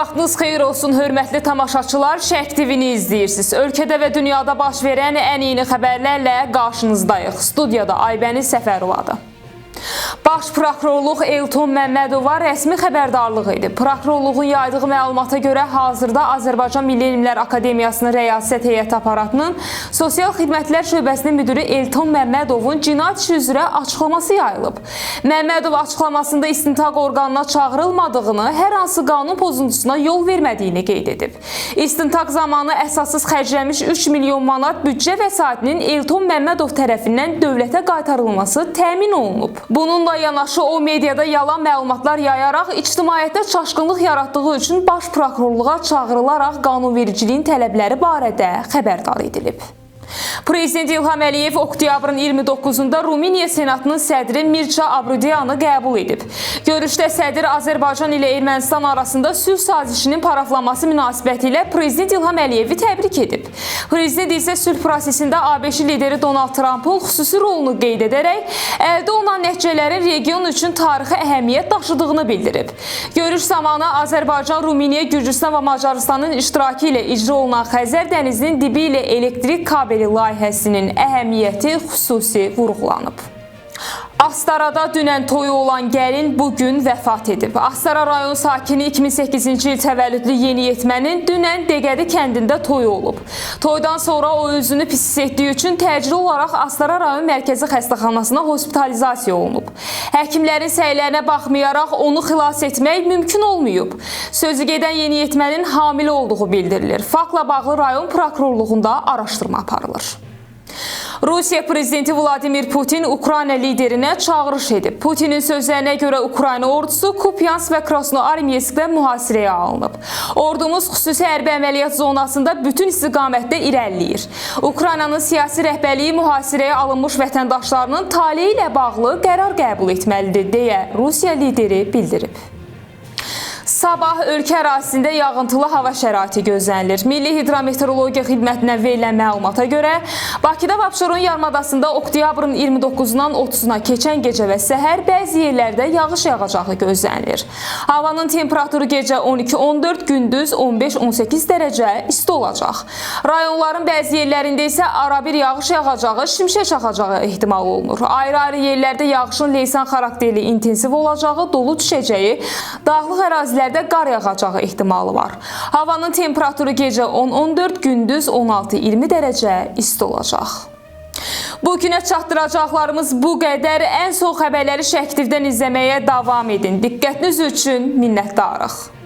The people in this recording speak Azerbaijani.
Vaxtınız xeyir olsun, hörmətli tamaşaçılar. Şərq TV-ni izləyirsiniz. Ölkədə və dünyada baş verən ən yeni xəbərlərlə qarşınızdayıq. Studiyada Aybəniz Səfərovadır. Baş prokurorluq Elton Məmmədova rəsmi xəbərdarlıq edib. Prokurorluğun yaydığı məlumata görə hazırda Azərbaycan Milli Elmlər Akademiyasının Rəyasət Heyəti Aparatının Sosial Xidmətlər Şöbəsinin müdiri Elton Məmmədovun cinayət işi üzrə açıqlaması yayılıb. Məmmədov açıqlamasında istintaq orqanına çağırılmadığını, hər hansı qanun pozuntusuna yol vermədiyini qeyd edib. İstintaq zamanı əsassız xərclənmiş 3 milyon manat büdcə vəsaitinin Elton Məmmədov tərəfindən dövlətə qaytarılması təmin olunub. Bununla yanaşı o mediada yalan məlumatlar yayaraq ictimaiyyətdə çaşqınlıq yaratdığı üçün baş prokurorluğa çağırılaraq qanunvericiliyin tələbləri barədə xəbərdar edilib. Prezident İlham Əliyev oktyabrın 29-da Rumıniya Senatının sədri Mircea Abrudianı qəbul edib. Görüşdə sədr Azərbaycan ilə Ermənistan arasında sülh sazişinin paraflanması münasibətilə Prezident İlham Əliyevi təbrik edib. Prezident isə sülh prosesində ABŞ lideri Donald Trumpın xüsusi rolunu qeyd edərək əldə olunan nəticələrin region üçün tarixi əhəmiyyət daşıdığını bildirib. Görüş zamanı Azərbaycan, Rumıniya, Gürcüstan və Macarıstanın iştirakı ilə icra olunan Xəzər dənizinin dibi ilə elektrik kabeli layihəsinin əhəmiyyəti xüsusi vurğulanıb. Astarada dünən toyu olan gəlin bu gün vəfat edib. Astara rayon sakini 2008-ci il təvəllüdlü yeniyetmənin dünən Deqədi kəndində toyu olub. Toydan sonra o özünü pis hiss etdiyi üçün təcili olaraq Astara rayon mərkəzi xəstəxanasına hospitalizasiya olunub. Həkimlərin səylərinə baxmayaraq onu xilas etmək mümkün olmayıb. Sözü gedən yeniyetmənin hamilə olduğu bildirilir. Faktla bağlı rayon prokurorluğunda araşdırma aparılır. Rusiya prezidenti Vladimir Putin Ukrayna liderinə çağırış edib. Putinin sözlərinə görə Ukrayna ordusu Kupyansk və Krasnoarmiyskdə mühasirəyə alınıb. Ordumuz xüsusi hərbi əməliyyat zonasında bütün istiqamətdə irəliləyir. Ukraynanın siyasi rəhbərliyi mühasirəyə alınmış vətəndaşlarının taleyi ilə bağlı qərar qəbul etməlidir, deyə Rusiya lideri bildirib. Sabah ölkə ərazisində yağıntılı hava şəraiti gözlənilir. Milli Hidrometeorologiya Xidmətindən verilən məlumata görə Bakıda və Abşeron yarımadasında oktyabrın 29-dan 30-una keçən gecə və səhər bəzi yerlərdə yağış yağacağı gözlənilir. Havanın temperaturu gecə 12-14, gündüz 15-18 dərəcə isti olacaq. Rayonların bəzi yerlərində isə arabir yağış yağacağı, şimşək çaxacağı ehtimal olunur. Ayrı-ayrı yerlərdə yağışın leysan xarakterli intensiv olacağı, dolu düşəcəyi, dağlıq ərazilərdə qar yağacağı ehtimalı var. Havanın temperaturu gecə 10-14, gündüz 16-20 dərəcə isti olacaq. Bu günə çatdıracaqlarımız bu qədər. Ən son xəbərləri Şərq TV-dən izləməyə davam edin. Diqqətiniz üçün minnətdarıq.